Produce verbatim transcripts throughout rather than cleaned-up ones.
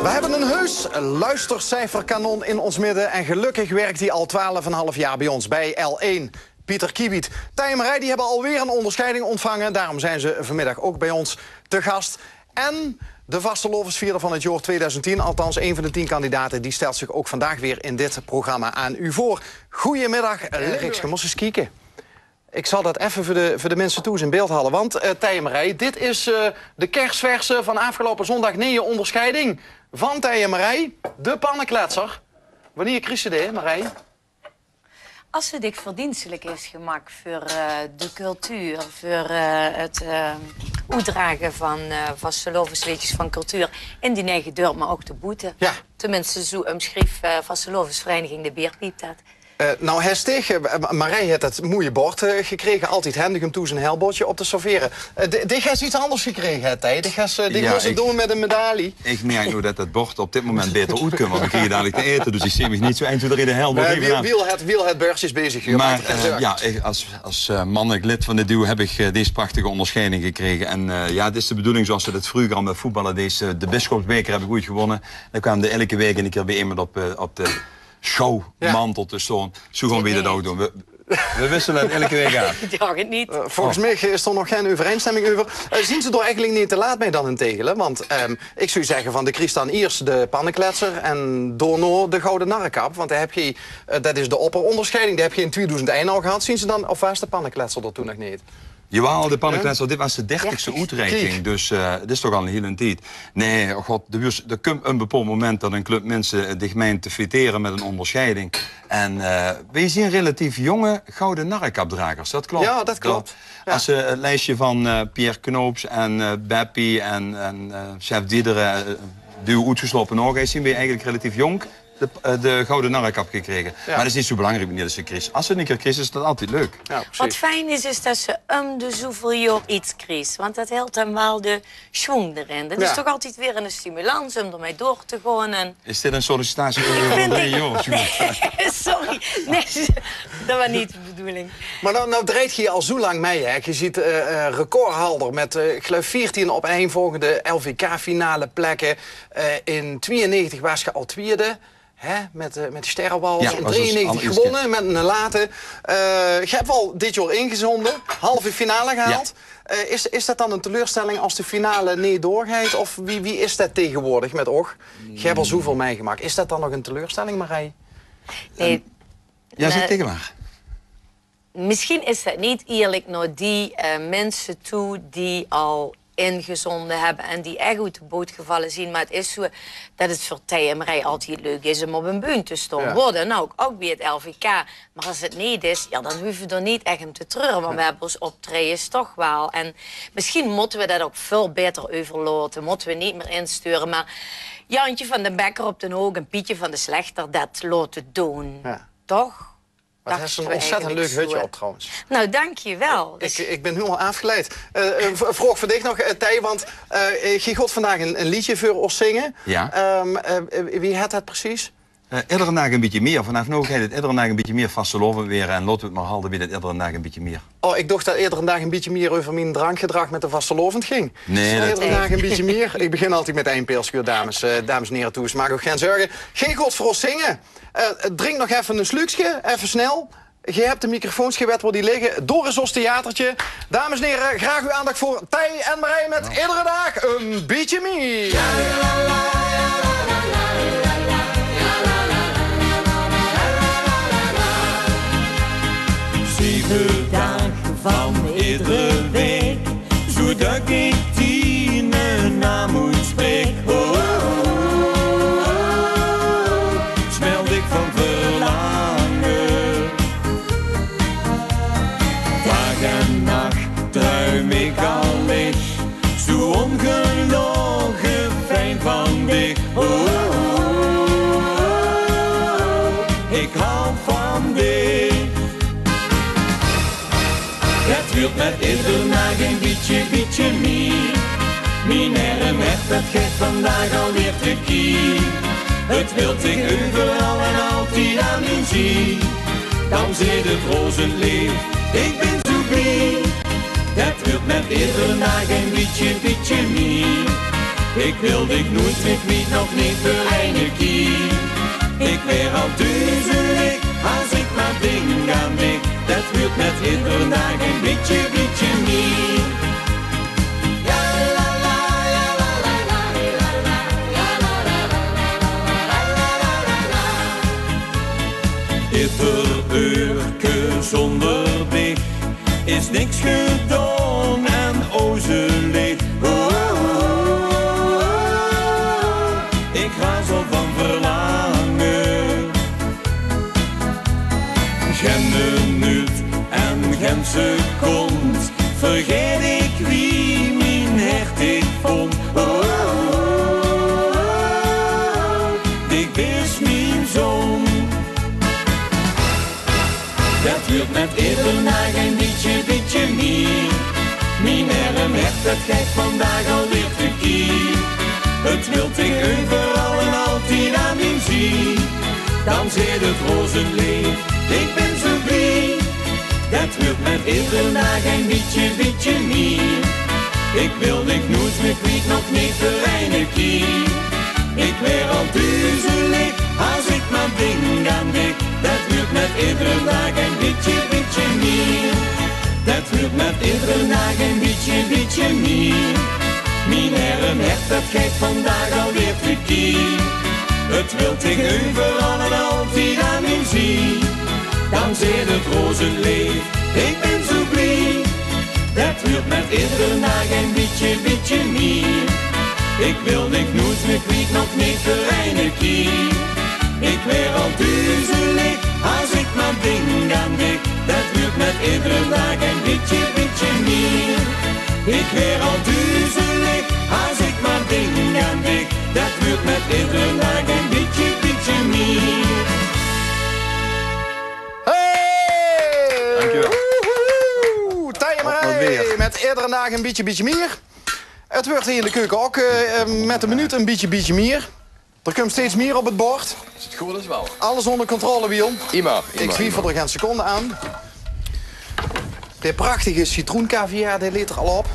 We hebben een heus luistercijferkanon in ons midden en gelukkig werkt hij al twaalf en een half jaar bij ons, bij L één. Pieter Kiewiet. Thei en Marij, die hebben alweer een onderscheiding ontvangen. Daarom zijn ze vanmiddag ook bij ons te gast. En de vastelaovesvierder van het jaor tweeduizend tien, althans een van de tien kandidaten, die stelt zich ook vandaag weer in dit programma aan u voor. Goeiemiddag, eh, Riks. Mós ins kieke. Ik zal dat effe veur de, veur de minse thoes in beeld haole. Want, eh, Thei en Marij, dit is, eh, de kersverse van aafgeloupe zondag. Neje onderscheiding van Thei en Marij, de pannekletser. Wannier kries se dae, Marij? As se dich verdienstelik hes gemaak veur, eh, de cultuur, veur, eh, het, eh, oetdrage van, eh, vastelaovesleedjes van cultuur in dien eige dörp, maar ouch d'r boete. Ja. Tenminste, zoe umschrief, eh, vastelaovesvereiniging De Beerpiep dat. Eh, nou, hes dich, eh, Ma-, Marij het dat moeie bord, eh, gekrege. Altied hendig um thoes ein helbodje op te servere. Eh, di-, dich hes iets anders gekrege, hè, Thei? Dich hes, eh, dich mós het doon mit ein medaille. Ich merk noe det det bord op dit moment baeter oetkump, want we kriege dalik te aete, dus ich zeen mich neet zoe ein, twee, drie de helbodje. Nae, Wiel, Wiel het, Wiel het börsjes bezig, huur. Maar, eh, ja, ich, as, as, eh, mannelijk lid van dit duo heb ich, eh, deze prachtige onderscheiding gekrege. En, eh, ja, het is de bedoeling, zoals ze dat vroeger al met voetballen deed, eh, de Bisschopsbeker heb ik ooit gewonnen. Dan kwaam d'r elke waek ein kier bie emes op, eh, op de schouwmantel te staon. Zoe gaon we dat ouch doon. We, we wissele het elke waek aaf. Ich draag het neet. Eh, volges mich is d'r nog gein euvereinsstemming euver. Eh, zien ze d'r eigelik neet te laat mei dan in Tegele? Want, ehm, ich zou zegge van, de kries dan iers de pannekletser en daonao de Gouden Narrekap. Want dae heb geej, eh, dat is de opperonderscheiding. Dae heb geej in tweeduizend ein al gehad. Zien ze dan, of waas de pannekletser d'r toen nog neet? Jawel, de pannekletser, dit waas de dertigste oetreiking, dus, eh, dit is toch al ein hiele tied. Nae, oh god, d'r wuurt, d'r kump ein bepaald moment dat ein club minse, eh, dich meint te fetere met ein onderscheiding. En, eh, weej zien relatief jonge Gouden Narrekapdragers, dat klop. Ja, dat klop. Ja. As se het lijstje van, eh, Pierre Knoops en, eh, Beppie en, en, eh, Sjef Diederen, eh, die oetgeslope nog, zien weej eigelik relatief jonk de, eh, de Gouden Narrekap gekrege. Ja. Maar dat is neet zoe belangriek, meneer de secretaresse. As se ein kier kries, is dat altied leuk. Ja, precies. Wat fijn is, is dat se um de zoeväöl jaor iets kries. Want dat hilt dan waal de schwung d'rin. Dat is toch altied weer ein stimulans um d'rmei door te gaon. En is dit ein sollicitatie veur, eh, drie jaor? Sorry. Nae, dat waas neet de bedoeling. Maar nou, nou drejt geej al zoe lang mei, hè. Geej zeet, eh, eh, recordhalder met, eh, ich geluif, veertien opeenvolgende L V K-finaleplek. Eh, in tweeënnegentig waas geej al twiede. Hè, met, eh, met de Sterrenwals. Ja, in drieënnegentig gewonnen, met ein late. Eh, geej het waal dit jaor ingezonden, halve finale gehaald. Ja. Eh, is, is dat dan ein teleurstelling as de finale neet doorgeit? Of wie, wie is dat taegewoordig met uch? Geej het al zoeväöl meigemaak. Is dat dan nog ein teleurstelling, Marij? Nae. Ja, zeg taege mich. Misschien is dat neet eerlik nao die, eh, minse toe die al ingezonden hebbe en die ech oet de boot gevalle zien. Maar het is zoe dat het veur Thei en Marij altied leuk is um op ein bühne te staon. Ja. Waor dan ouch, ouch bie het L V K. Maar as het neet is, ja, dan hove we d'r neet ech um te treure. Want we hebbe ós optraejes toch waal. En misschien mótte we dat ouch väöl baeter euverlaote. Mótte we neet mier instuure. Maar Jantje van den Bekker op den Hook en Pietje van de Slechter dat laote doon. Ja. Toch? Wat hes se ein ontzettend leuk hutje op, trouwens. Nou, dank je wel. Ik, ik bin hielemaol aafgeleid. Eh, eh, v-, vraog veur dich nog, eh, Thei, want, eh, eh, geej gaot vandaag ein, ein leedje veur ós zinge. Ja. Ehm, eh, wie het het precies? Eh, iedere daag ein bietje mier. Vanaaf noe geit het iedere daag ein bietje mier vastelaovend waere. En laote we het maar halde bie dat iedere daag ein bietje mier. Oh, ik dach dat iedere daag ein bietje mier euver mien drankgedrag met de vastelaovend ging. Nae, dat... Iedere daag ein bietje mier. Ik begin altied met ein pilske, dames, eh, dames en here thoes. Maak uch gein zörge. Geej gaot veur ós zinge. Eh, drink nog effe ein sluukske, effe snel. Geej het de microfoons, geej wet wao die ligke. Door is ós theatertje. Dames en here, graag uw aandacht veur Thei en Marij met Iedere Daag ein Bietje Mier. Zeve daag van iedere waek, zoedat ik dien naam oetspreek. Oh, oh, oh, oh, smelt ik van verlange. Daag en nach druim ik allich, zoe ongeloge fijn van dich. Oh, oh, oh, oh, ik haw van dich. Het wuurt met iedere daag ein bietje, bietje mier. Mien erm het, dat geit vandaag alweer tekeer. Het wilt ik euveral en altied aan u zien. Dan zeet het rozend leef, ik bin zoe blie. Het wuurt met iedere daag ein bietje, bietje mier. Ik wil dich noeit mier kwiet, nog neet veur eine kier. Ik waer al duzelig as ik maar dink aan dich. Det wuurt met iedere daag ein bietje, bietje mier. Ieder uurke zonder dich is niks gedaon en ozelig. Oh, oh, oh, oh. Ik raas al van verlange. Gen minuut en gen second vergaet ik wie mien hert dich vond. Oh, oh, oh, oh, oh. Dich bis mien zon. Det wuurt met iedere daag ein bietje, bietje mier. Mien erm hert, det geit vandaag alweer te kier. Het wilt dich euveral en altied aan mien zie. Dan zeet het rozenleef, ik bin zo blie. Det wuurt met iedere daag ein bietje, bietje mier. Ik wil dich noeit mier kwiet, nog neet veur eine kier. Ik waer al duzelig as ik maar dink aan dich. Det wuurt met iedere daag ein bietje, bietje mier. Det wuurt met iedere daag ein bietje, bietje mier. Mien erm hert, det geit vandaag alweer te kier. Het wilt dich euveral en altied aan mien zie. Dan zeet het rozenleef, ik bin zo blie. Det wuurt met iedere daag ein bietje, bietje mier. Ik wil dich noeit mier kwiet, nog neet veur eine kier. Ik waer al duzelig as ik maar dink aan dich. Det wuurt met iedere daag ein bietje, bietje mier. Ik waer al duzelig as ik maar dink aan dich. Det wuurt met iedere daag ein bietje, bietje mier. Hey! Dankjewel. Woehoe! Thei en Marij met iedere daag ein bietje, bietje mier. Het wuurt hier in de keuke ok, eh, met de minuut ein bietje, bietje mier. D'r kump steeds mier op het bord. Is het good is wel. Alles onder controle, Wiel. Immer, immer. Ik twiefel d'r gen seconde aan. De prachtige citroenkaviaar, die leet d'r al op.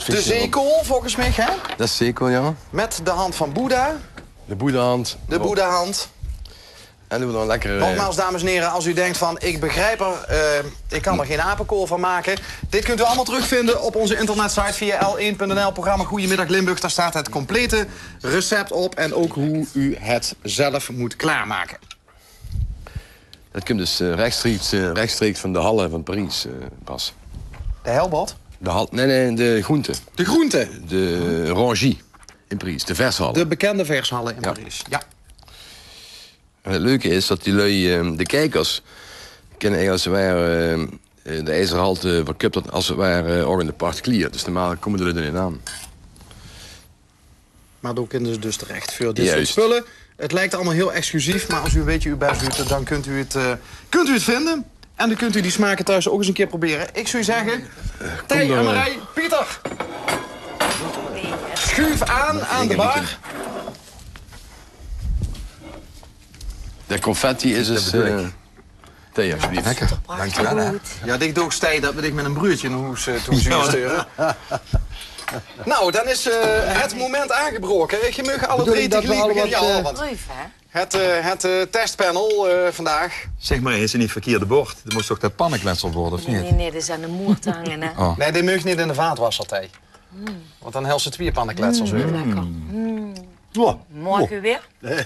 De zeekool, volgens mich, hè? Det is zeekool, ja. Met de hand van Boeddha. De Boeddhahand. De Boeddhahand. En doe dan lekker, eh, nogmaals, dames en heren, als u denkt van, ik begrijp er, eh, ik kan er geen apenkool van maken. Dit kunt u allemaal terugvinden op onze internetsite via L één punt N L, programma Goedemiddag Limburg. Daar staat het complete recept op en ook hoe u het zelf moet klaarmaken. Det kump dus, eh, rechtstreeks, eh, rechtstreeks van de halle van Parijs, eh, Bas. De helbot? De hal-, nee, nee, de groente. De groente? De Rangy in Parijs, de vershalle. De bekende vershalle in Parijs, ja. En het leuke is det die lui, eh, de kiekers kinne eigelik als het ware, eh, de ijzerhalte verkup det als het ware, eh, ok in de particulier. Dus normaal kómme de lui d'r neet aan. Maar dao kinne ze dus terecht veur dit soort spullen. Het lijkt allemaal heel exclusief, maar als u een beetje uw best doet, dan kunt u het, eh, kunt u het vinden. En dan kunt u die smaken thuis ook eens een keer proberen. Ik zou zeggen, Thei en Marij, Pieter, schuif aan aan de bar. De confetti is dus, eh, Thei, alsjeblieft. Lekker. Dankjewel, hè. Ja, dich doog Thei det we dich met ein bruuedje nao hoes, eh, toe zólle sture. Nou, dan is, eh, het moment aangebroken. Geer maag alle drie tegeliek beginne. Ja, want het, eh, het, eh, testpanel, eh, vandaag. Zeg maar, is 't neet verkeerde bord? Det mós toch de pannekletsel worden, of neet? Nee, nee, det is aan de moer te hange, hè. Oh. Nee, die maag neet in de vaatwasser, Thei. Want dan hels se twieë pannekletsels euver. Lekker. Morgen weer. Det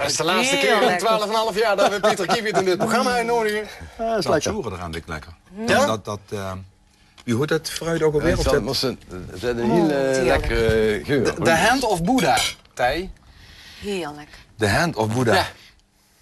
is de laatste keer in twaalf en 'n half jaar det we Pieter Kiewiet in dit programma oetnodigen. Ja, det is lekker. Zoeren d'raan vind ik lekker. Ja? Det, det, eh, wie heet det fruit ook alweer? Ja, det is ein hele lekkere geur. De, de Hand of Buddha, Thei. Heerlijk. De Hand of Buddha. Ja.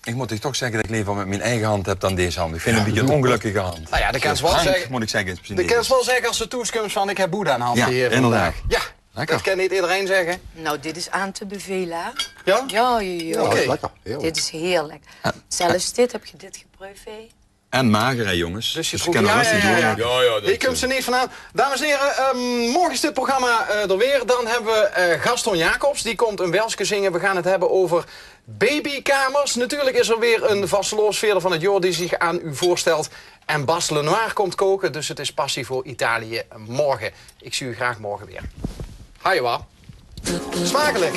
Ik moet toch zeggen det ik lever met mien eige hand heb dan deze hand. Ik vind het een beetje een ongelukkige hand. Nou ja, de kans wel zeggen, moet ik zeggen, de kans wel zeggen als ze toeskums van: ik heb Boeddha in de hand. Ja, hier inderdaad. Ja, lekker. Det kan neet iedereen zeggen. Nou, dit is aan te bevelen, hè? Ja? Ja, ja, ja. Ja, oké. Lekker. Heerlijk. Dit is heerlijk. Zelfs dit, heb je dit geproefd, hè? En mager, hè, jonges. Dus je trok, ja, ja, ja, ja. Ja, ja, dat, Hier komt ze niet vandaan. Dames en heren, ehm, morgen is dit programma eh, er weer. Dan hebben we eh, Gaston Jacobs. Die komt een welske zingen. We gaan het hebben over babykamers. Natuurlijk is er weer een vastelaovesveerder van het jaor die zich aan u voorstelt. En Bas Lenoir komt koken. Dus het is passie voor Italië morgen. Ik zie u graag morgen weer. Hajo. Smakelijk.